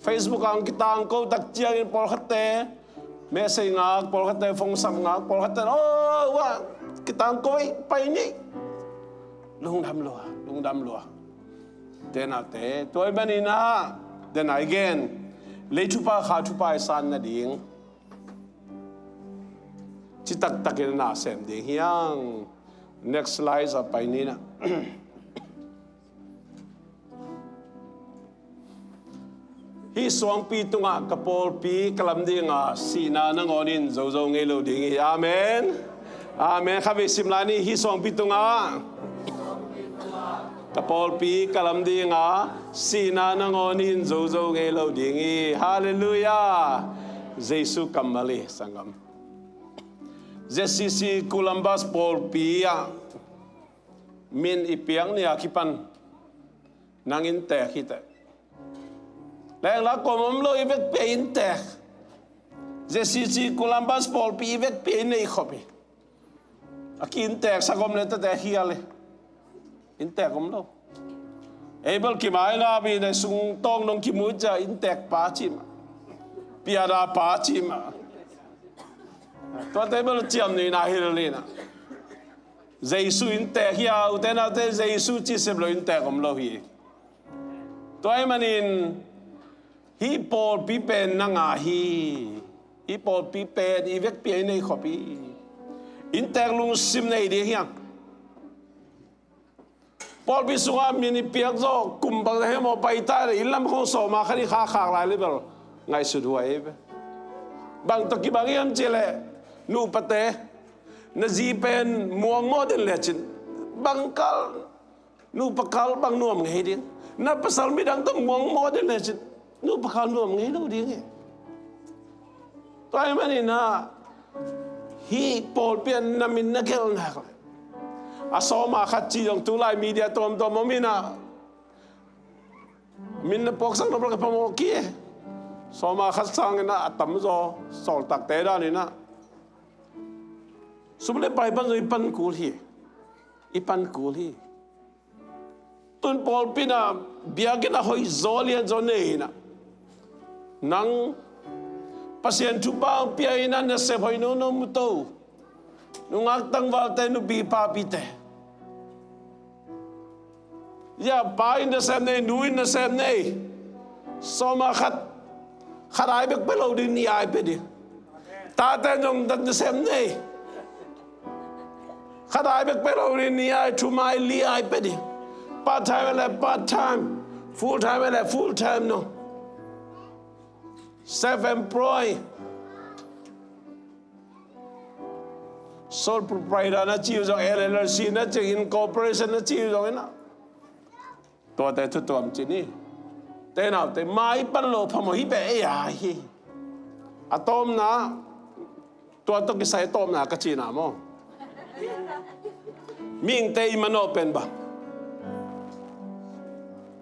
Facebook ah ang kitangko tak ciangin pawlkhatte message ngak, pawlkhatte phone sap ngak, pawlkhatte oh wah kitangko ih pai nih. Lungdam lua, lungdam lua. Tenaute tuai baninah tena i gen lei thupha kha thupha i san nading citaktakin na sem ding hiang. Next slide a pai nina. Hih suangpi tungah ka pawlpi ka lam dinga sihna nangawn in zozo ngei lo ding hi. Amen. Amen. Khavei sim lai ni. Hih suangpi tungah ka pawlpi ka lam dinga sihna nangawn in zozo ngei lo ding hi. Halleluiah. Jesu kammal hi sanggam. Z C C Columbus pawlpi ah min i piak ni a kipan nang inntek hi teh. Lengla kawm om lo, i vekpi ah inntek. Z C C Columbus pawlpi i vekpi ah i neih khop hi. A ki inntek sak om le tete hial hi. Inntek om lo. Abel kimaina bi nei sung tawng nong kimu cia inntek pa ci mah. Piada pa ci mah. Tua table ciam ni na hil ni na. Jesu inntek hi a, ute naute, Jesu ci sep lo inntek om lo hi. Tua ahih manin hih pawlpi pen nang a hi. Hih pawlpi pen i vekpi ah i neih khop hi. Inntek lungsim nei ding hiang. Pawlpi sungah min i piak zawh kum bang na hemawh pai ta le, inn lam khong sawma khat i khakhak lai le bel ngaihsut huai hi ve. Bang tawh kibang hiam cihleh, nuhpate, na zi pen muang mawh den lecin bang kal, nupa kal bang nuam ngei ding. Na pasal midang tawh muang mawh den lecin nupa kal nuam ngei lo ding hi. Tua ahih manin ah hih pawlpi ah na min na gelh nak le, a sawma khat ci zong tulai media tuamtuam om in ah min na puaksak nop lak a phamawh kei. Sawma khat sangin ah a tamzaw sawltakte dan in ah sum le pai pan zong i pan kul hi. I pan kul hi. Tun pawlpi in ah biakinn a hoih zaw lian zaw nei in ah, nang Pasian thupha pia in ah nasep hoih nono mu to. Nungak tangvalte, nupi papite, ya pa in nasem nei, nu in nasem nei. Sawma khat, khat ai bek pe lo ding, nih ai pe ding. Tate zong nasem nei. Khat ai bek pe lo ding, nih ai, thum ai, li ai pe ding. Part time le part time, full time le full time no. Self employ. Sole proprietor na ci uh zong, L L C na ci, incorporation na ci uh zong in ah, tuate thu tuam ci ni. Te naute, mai pan lo phamawh hi beh ei a hi. A tawpna, tua tawh kisai a tawpna ka cihna maw? Mihingte i manawh pen bang?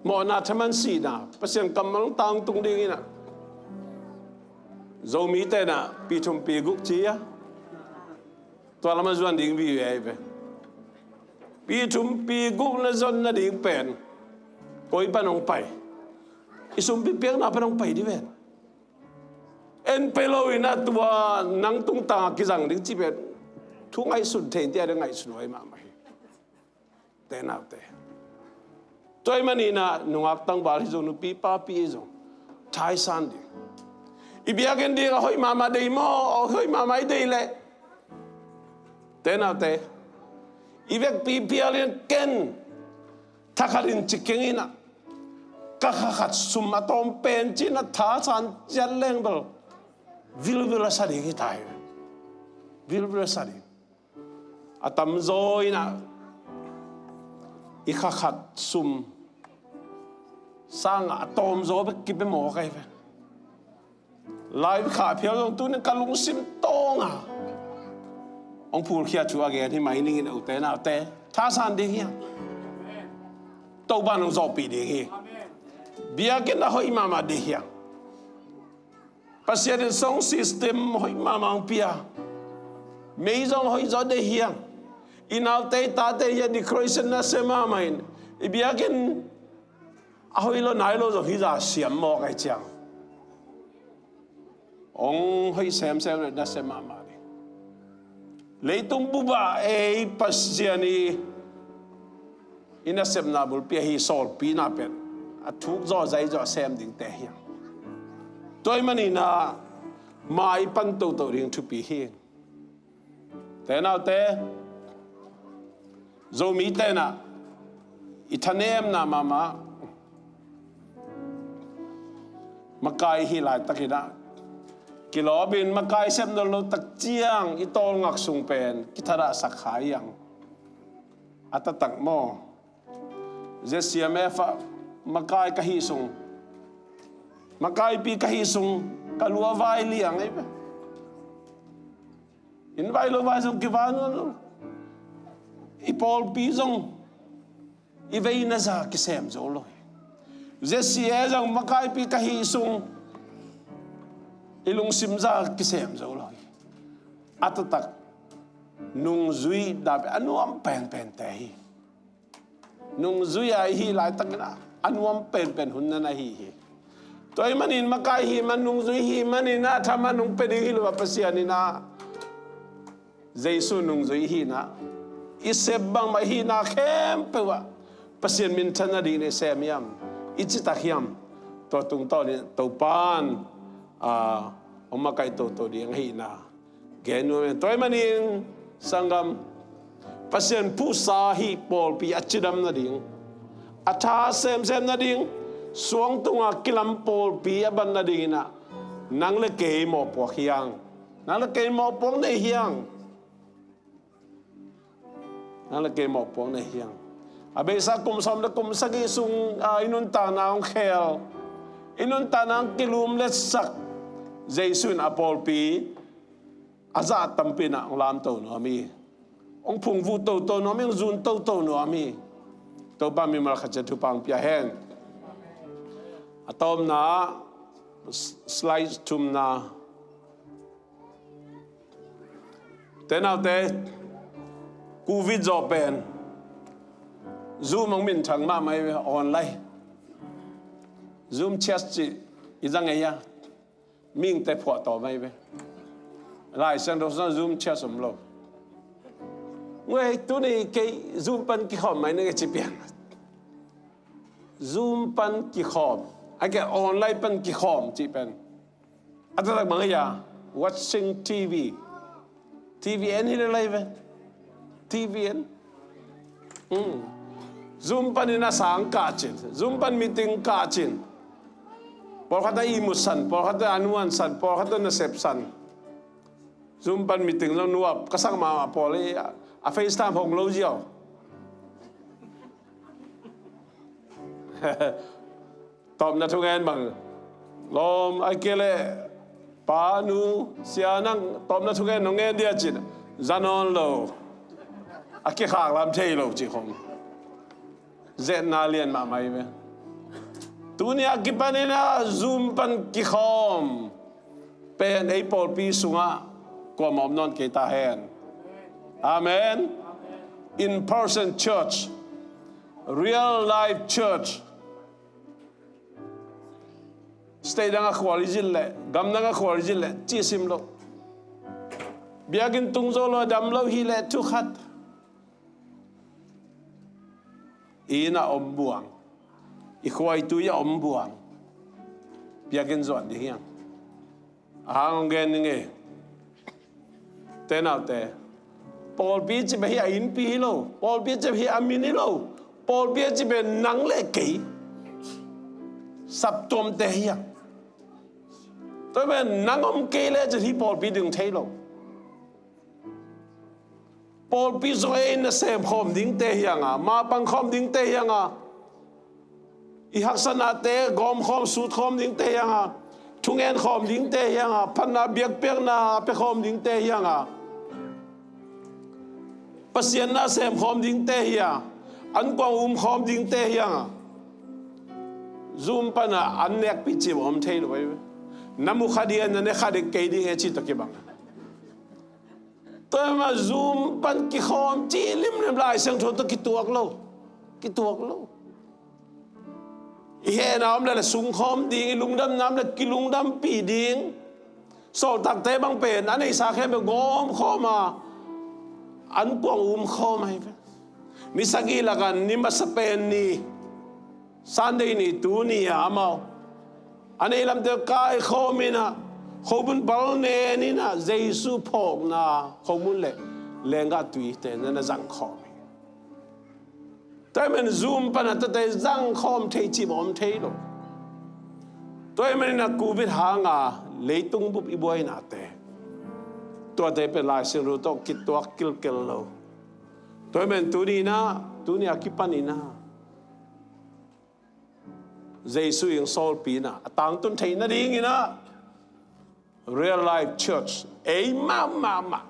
Mawhna, thaman, sihna, Pasian kammal tangtung ding in ah, Zomite in ah pi thum pi guk ci a, tua lam a zuan ding vive ahi ve. Pi thum pi guk na zon nading pen koi pan hong pai? I sumpi piakna pan hong pai ding ven. En pe lo in ah tua nang tungtang a kizang ding ci pen thu ngaihsun thei in tia ding ngaihsun huai mahmah hi. Te naute, tua ahih manin ah nungak tangval hi zong, nupi papi hi zong, thaisan ding. I biakinn ding a hoih mahmah dei maw? A hoih mahmah i dei leh, te naute, i vekpi phial in, ken thakhat in ci keng in ah, ka kha khat sum a tawm pen ci in ah thasan ciat leng bel vilvil a sa ding hi ta hi. Vilvil a sa ding. A tamzaw in ah i kha khat sum sangah a tawmzaw bek kipia mawk ahi ve. Lai kha phial zong tuni ka lungsim tawng a hong phulkhia thu a gen hi mai ning in, ute naute, thasan ding hiang. Topan hong zawhpih ding hi. Biakinn a hoih mahmah ding hiang. Pasian in sound system hoih mahmah hong pia. Mei zong hoih zaw dei hiang. I naute i tate hi a, decoration nasem mahmah in. I biakinn a hoih lo nai lo zong hi za siam mawk ahi ciang, hong hoih semsem le nasem mahmah ding. Leitung bup ah ei Pasian i i nasepna bulpi ahi sawlpina pen a thuk zaw zai zaw a sem dingte hi. Tua ahih manin ah mai pan toto ding thupi hi. Te naute, Zomite in ah i thanemna mahmah makai hi laitak in ah, kilawm in makai sep nawn lo tak ciang i tawlngak sung pen kithadah sak kha hiang. A taktak maw? Z C M F ah makai ka hih sung, makaipi ka hih sung ka lu a vai liang ei ve. Invite lo vai zong kiva nuam lo. I pawlpi zong i veina zah kisem zo lo hi. Zia si e zong makaipi ka hih sung i lungsim zah kisem zo lo hi. A taktak nungzui dap a nuam penpente hi. Nungzui a i hih laitakin a nuam penpen hun na na hi hi. Tua ahih manin makai hih man, nungzui hih manin a thaman hong pia ding hi lo a, Pasian in a Jesu nungzui hihna, i sep bangmah hihna khempeuh ah Pasian minthan nading i sem hiam, i citak hiam? Tua tungtawn in Topan a hong makaih toto ding ahihna gen nuam ing. Tua ahih manin sanggam, Pasian phuhsa hih pawlpi a cidam nading, a tha semsem nading, suang tunga kilam pawlpi a ban nading in a, nang le kei mawhpuak hiang. Nang le kei mawhpuak nei hiang. Nang le kei mawhpuak nei hiang. A beisa kum sawm le kum sagih sung a i nuntakna hong khel, i nuntakna hong kilumletsak Jesu in a pawlpi a zah tampi in a hong lamto nuam hi. Hong phungvuh toto nuam hi, hong zun toto nuam hi. Topa mimal khat ciat thupha hong pia hen. A tawpna, s-, slide thumna. Te naute, Covid zawh pen Zoom hong minthang mahmah hi ve, online. Zoom church cih i zang ei a, mihingte phuahtawm ahi ve. Lai Siangtho sungah Zoom church om lo. Ngei tuni kei Zoom pan kikhawm mai na nge ci pian. Zoom pan kikhawm, a ke online pan kikhawm cih pen a taktak bang hi a, watching T V. T V en hi le lai ve. T V en. Hmm. Zoom panin a sang kah cin, Zoom pan meeting kah cin. Pawlkhat a ihmut san, pawlkhat a nuan san, pawlkhat a nasep san. Zoom pan meeting zong nuap ka sak mahmah pawl hi a, a FaceTime hong lo ziau. Tawpna thungen bang lawm, a kei le pa, nu, sia, nang tawpna thungen nong ngen dia cin, za nawn lo. A kikhak lam thei lo cih khong. Zetna lian mahmah hi ve. Tuni a kipanin a Zoom pan kikhawm pen ei pawlpi sungah kuamah om nawn kei ta hen. Amen. In person church, real life church. State dang a khual i zin leh, gam dang a khual i zin leh, cih sim lo. Biakinn tung zo lo, dam lo hi leh thu khat. I inn a om buang, i khua i tui a om buang, biakinn zuan ding hiang. A hang hong gen ning e. Te naute, pawlpi ci beh hi a innpi hi lo, pawlpi ci beh hi a min hi lo, pawlpi ci beh nang le kei saptuamte hi a. Tua beh nang om kei le ci hi pawlpi ding thei lo. Pawlpi zong ei nasem khawm dingte hiang a, mapang khawm dingte hiang a, i haksatnate gawm khawm, sut khawm dingte hiang a, thungen khawm dingte hiang a, phatna biakpiakna a pia khawm dingte hiang a, Pasian na sem khawm dingte hi a, ankuang um khawm dingte hiang a, Zoom pana an nekpih cih om thei lo ei. Na mu kha ding, na ne kha ding kei ding e cih tawh kibang. Tua hi mah Zoom pan kikhawm cih limlim Lai Siangtho tawh kituak lo. Kituak lo. I hehna om le le sungkhawm ding, i lungdamna om le kilungdampih ding. Sawltakte bang pen a neisa khempeuh gawmkhawm a, ankuang umkhawm ahi ve. Ni sagih lakah ni masa pen ni, Sunday ni, tuni a amau a nei lamte kaikhawm in a, khuamun pal nen in a, Jesu phawkna khuamun le lenggah tuite na na zangkhawm hi. Tua hi manin Zoom pana tuate zangkhawm thei cih bang om thei lo. Tua hi manin a Covid hanga leitung bup i buainate, tuate pen Lai Siangtho tawh kituak kilkel lo. Tua hi manin tuni in a, tuni a kipan in a, Jesu in sawlpi in a, a tangtun theih nading in a, real life church, ei mahmah mah,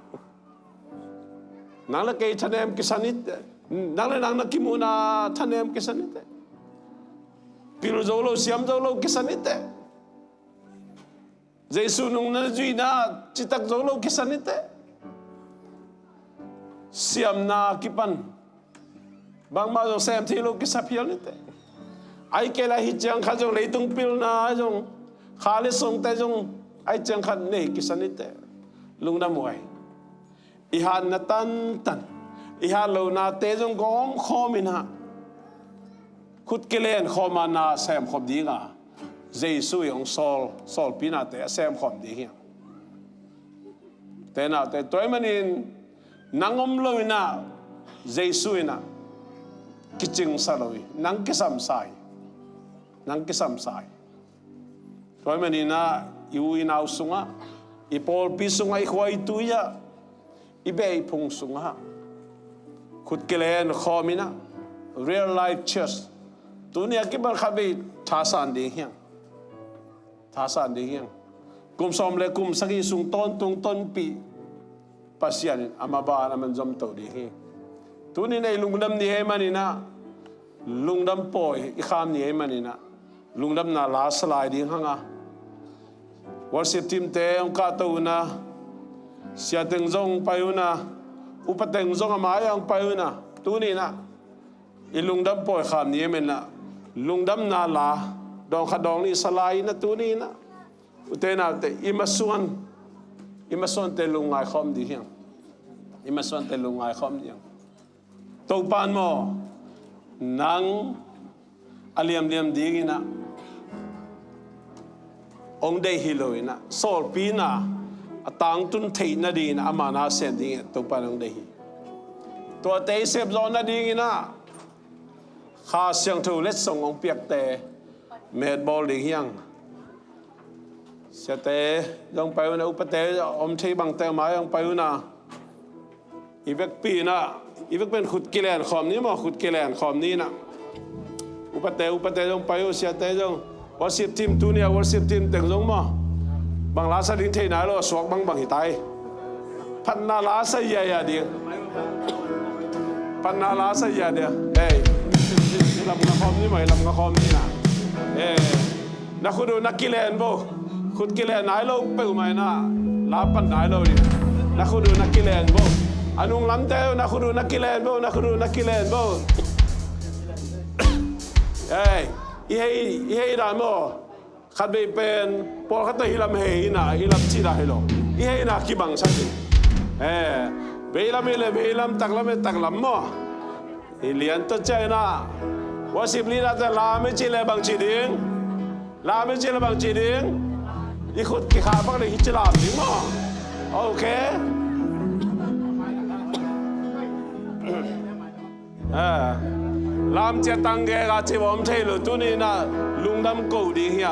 Nang le kei thanem kisa ni teh. Nang le nang na kimuhna thanem kisa ni teh. Pil zo lo, siam zo lo kisa ni teh. Jesu nung na zuihna citak zo lo kisa ni teh. Siamna kipan bangmah zong sem thei lo kisa phial ni teh. Ahih kei leh hih ciang khat zong leitung pilna zong, kha le sungte zong ahih ciang khat nei kisa ni teh. Lungdam huai. I hatna tantan, i hat lonate zong gawm khawm in ah, khut kilen khawm a na sem khawm ding a, Jesu i hong sawl, sawlpinate a sem khawm ding hi hang. Te naute, tua ahih manin nang om lo in ah, Jesu in ah kicingsa lo hi, nang kisamsa hi, nang kisamsa hi. Tua ahih manin ah, i u i nau sungah, i pawlpi sungah, i khua i tui ah, i beh i phung sungah khut kilen khawm in ah, real life church, tuni a kipan khatvei thasan ding hi hang. Thasan ding hi hang. Kum sawm le kum sagih sung tawntung tonpih Pasian in a maban a man zom to ding hi. Tuni in ah i lungdam ni ahih manin ah, lungdam pawi i kham ni ahih manin ah, lungdamna la sa lai ding hang a. Worship team te hong kahto un a, sia teng zong pai un a, upa teng zong a mai ah hong pai un a, tuni in ah i lungdam pawi kham ni ahih manin ah, lungdamna la dawng khat dawng nih sa lai in ah, tuni in ah, ute naute, i masuan, i masuante lungngai khawm ding hi hang. I masuante lungngai khawm ding hi hang. Topa'n maw, nang a liamliam ding in ah hong deih hi lo in ah, sawlpina a tangtun theih nading in ah, ama na sem ding in ah Topa'n hong deih hi. Tuate i sep zawh nading in ah, Kha Siangtho letsong hong piakte metbawl ding hi hang. Siate zong pai un a, upate om thei bangte mai zong pai un a. I vekpi in ah, i vek pen khut kilen khawm ni maw, khut kilen khawm ni in ah. Upate, upate zong pai uh, siate zong. Worship team, tuni a worship team teng zong maw, bang la sa ding thei nai lo, a suak bangbang hi ta hi. Phatna la sa hiahia ding. Phatna la sa hiahia ding. Ei, lam nga khawm ni maw, lam nga khawm ni in ah. Ei, na khut uh na kilen bo. Khut kilen nai lo peuhmah in ah, la pan nai lo ding. Na khut uh na kilen bo. A nung lamte uh, na khut uh na kilen bo, na khut uh na kilen bo. Ei, i hei, i hei dan maw. Khatvei pen pawlkhat ah hih lam hei in ah, hih lam cih dan hi lo. I hei in ah kibangsak ding. Ei, veilam hi leh veilam, taklam hi leh taklam maw. I lian tawh ciah in ah, worship leader te lam i cih leh bang ci ding? Lam i cih leh bang ci ding? I khut kikhah bang leh hi ci lam ding maw. Ok. Eh, lam ciah tang gek a ci bawm thei lo, tuni in ah lungdam ko ding hi a.